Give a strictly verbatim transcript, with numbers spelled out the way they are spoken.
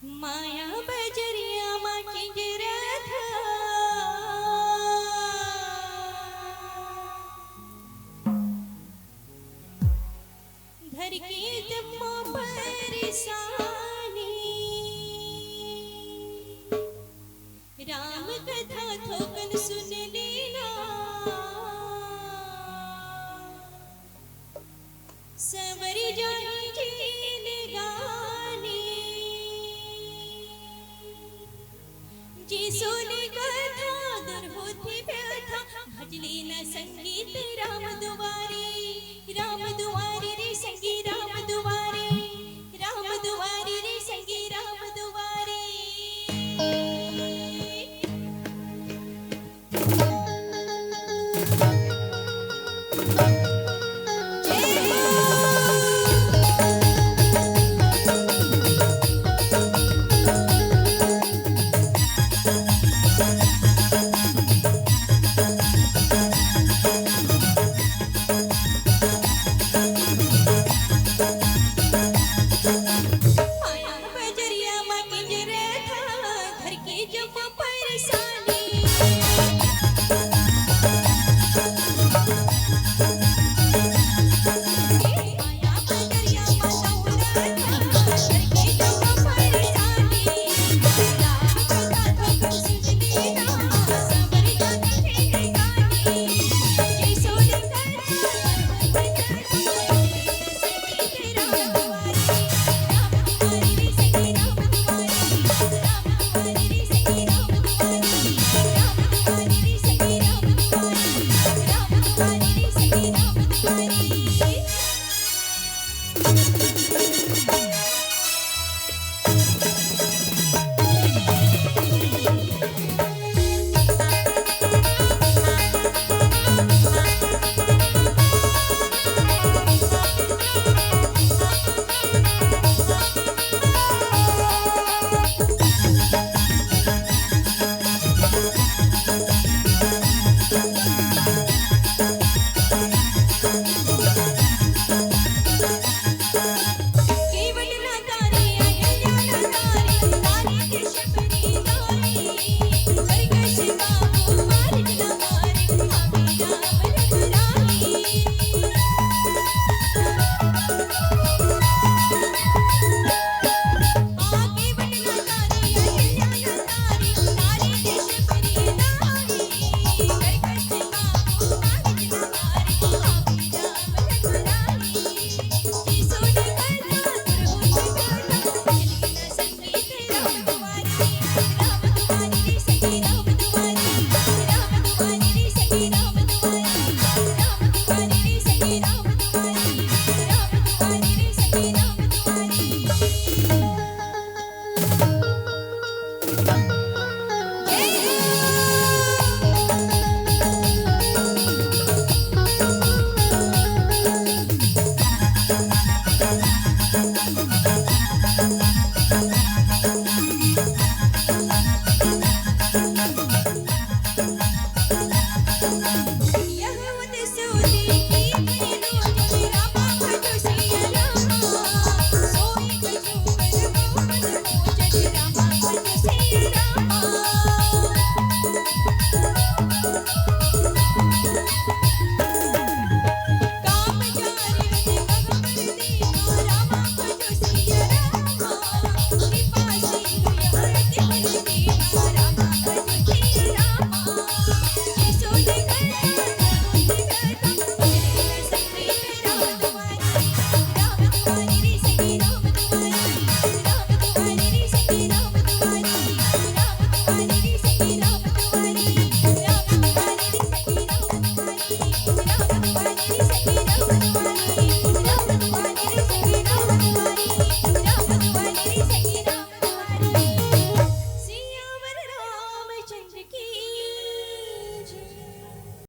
माया बजरिया मा किंजरत घर के जम्मो परेशानी, राम कथा थोकन सुन लेना। संवरी जाही जिनगानी, जे सुने कथा दूर होथे व्यथा, भजली न संगीत राम दुआरे, राम दुआरे रे संगी राम दुआरे, राम दुआरे रे संगी राम दुआरे। माया बजरिया मा किंजरत घर के जम्मो परेशानी।